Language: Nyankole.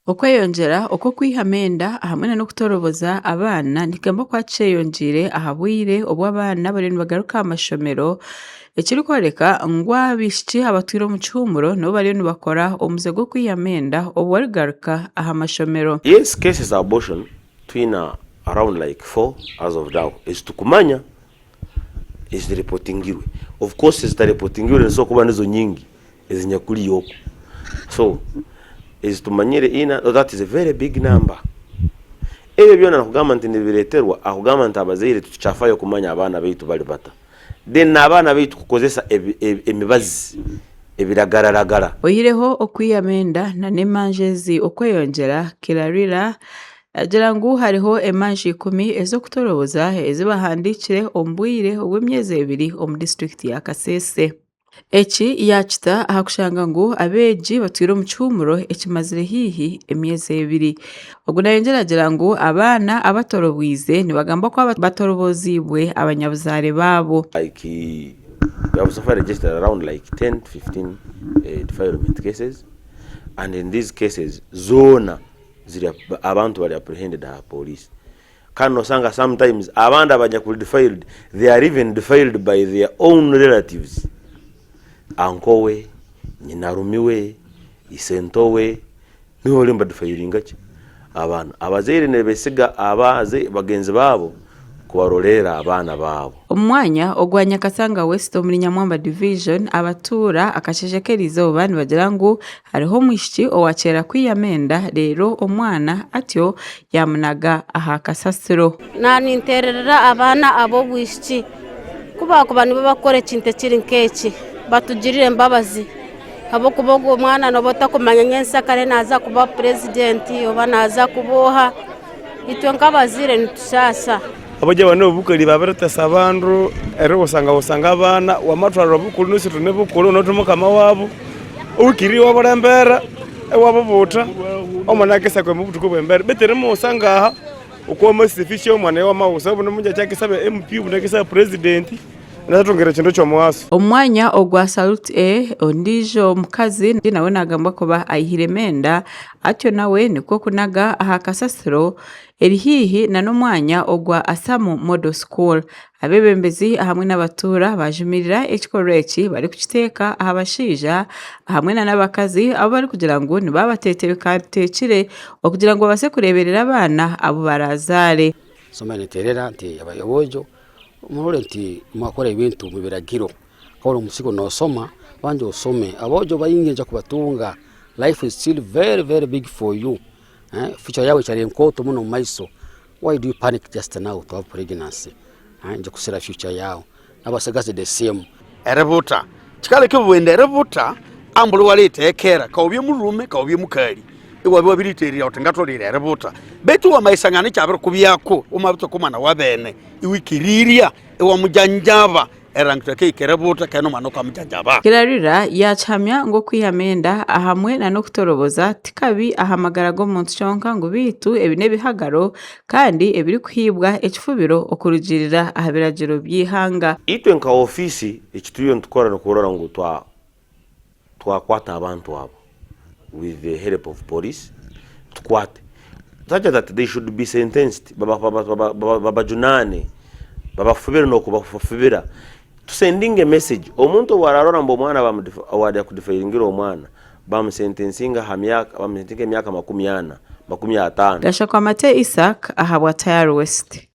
Okweyongyera okw'okwihamu enda hamwe n'okutoroboza abaana nikigambwa kuba kyeyongyeire aha bwire obu abaana bariyo nibagaruka aha mashomero ekirikworeka ngu abaishiki abatwire omu kihuumuro nibo bariyo nibakora omuze gw'okwihamu enda obu barikugaruka aha mashomero. Yes cases abortion twine around like 4 as of now ezitukumanya ezirepotingirwe of course ezitarepotingirwe nizisobora kuba nizo nyingi ezinyakuri okwo so ezitumanyire ina that is a very big number ebyo byona nikugamba nti nibireterwa ahakugamba nti abazaire titukyafayo kumanya abaana baitu bari bata then n'abaana baitu kukozesa emibazi ebiragalaragara. Oihireho okwihamu enda n'emanja ezi okweyongyera, Kirarira Naagira ngu hariho emanja ikumi ez'okutoroboza ezi bahandiikire omu bwire obw'emyezi ebiri omu disiturikiti ya Kasese. Eki yaakita aha kushanga ngu abeegi batwire omu kihuumuro ekimazire haihi emyezi ebiri. Ogu nayongyera agira ngu abaana abatorobwize nibagambwa kuba batoroboziibwe abanyabuzaare baabo. Like we have so far registered around like 10 to 15 defilement cases and in these cases zoona ziri abantu bari apprehended aha police kandi nosanga sometimes abandi abanyakuri defiled they are even defiled by their own relatives uncle we, nyinarumi we, isento we nibo bariyo nibadefilinga ki abaana. Abazaire nibesiga bagyenzi baabo kubaroreera abaana baabo. Omu mwanya ogwa Nyakasanga West omuri Nyamwamba Division, abatuura akasheeshe k'erizooba nibagira ngu hariho omwishiki owaakyera kwihamu enda reero omwana atyo yaamunaga aha kasasiro. Naaninteererera abaana ab'obwishiki ku baakuba nibo barikukora ekintu ekiri nk'eki batugirire embabazi ahabw'okuba ogwo mwana nooba otakumanya nyensyakare naaza kuba purezidenti oba naaza kuba oha. Itwe nk'abazaire nitushaasha. Abaija banu obukari babiretesa abandu eriwusangawusanga abana, wamathwalha obukuli nusu ithune bukuli wunawithe mukama wabu, owikirire iwabura embera iwabubutha, omwana akisakwa omubuthuku obwembera betu erimuwusa ngaha okwamasifisya omwana iwamawusa obundi omungyakya akisaba MP obundi akisaba president. Natungira ekintu eky'omugaso. Omu mwanya ogwa Salute A, ondiijo mukazi nawe naagambwa kuba aihiremu enda atyo nawe nikwo kunaga aha kasasiro eri haihi n'omwanya ogwa Asamu Model School. Abeebembezi hamwe n'abatuura baajumirira ekikorwa eki barikukiteeka aha bashaija hamwe n'abakazi abu barikugira ngu nibabateekateekire okugira ngu babaase kureeberera abaana abu baraazaare. Nsoma neterera nti abayobojo Murole nti mwakora ebintu omu biragiro. Kora omusigo nosoma, banja osome. Aboojo baingi nja kubatunga. Life is still very very big for you. Eh, future yawe ekyali nkooto muno omu maiso. Why do you panic just now to have pregnancy? Eh, nja kusira future yawe. Nabasigazi the same. Eributa kikaleka iwenda eributa ambuli iwaliyithekera kawubye mulhume kawubye mukali iwabya wabiriyithererya wuthi ngatholere eributa betu wamayisangana ikyabirikubyako wamabitsuka omwana wabene iwikirirya iwamujanjaba erilhangira wuthi akahika eributa kandi nomwana wukamujanjaba. Kirarira yaakihamya ngu okwihamu enda ahamwe n'okutoroboza ti kabi aha magara g'omuntu kyonka ngu beitu ebi n'ebihagaro kandi ebirikuhiibwa ekifubiro okurugiirira aha biragiro by'eihanga. Itwe nka ofiisi eki turiyo nitukora nikurora ngu twakwata abantu abo with the help of police tukwate such that they should be sentenced babajunaane babafubire n'okubafubira tusendinge message omuntu obu ararora ngu omwana owaaza kudifayiringira omwana bamusentensinga aha myaka bamusentensinga emyaka 40, 50. Gashakwa Mate Isaac ahabwa Tayari West.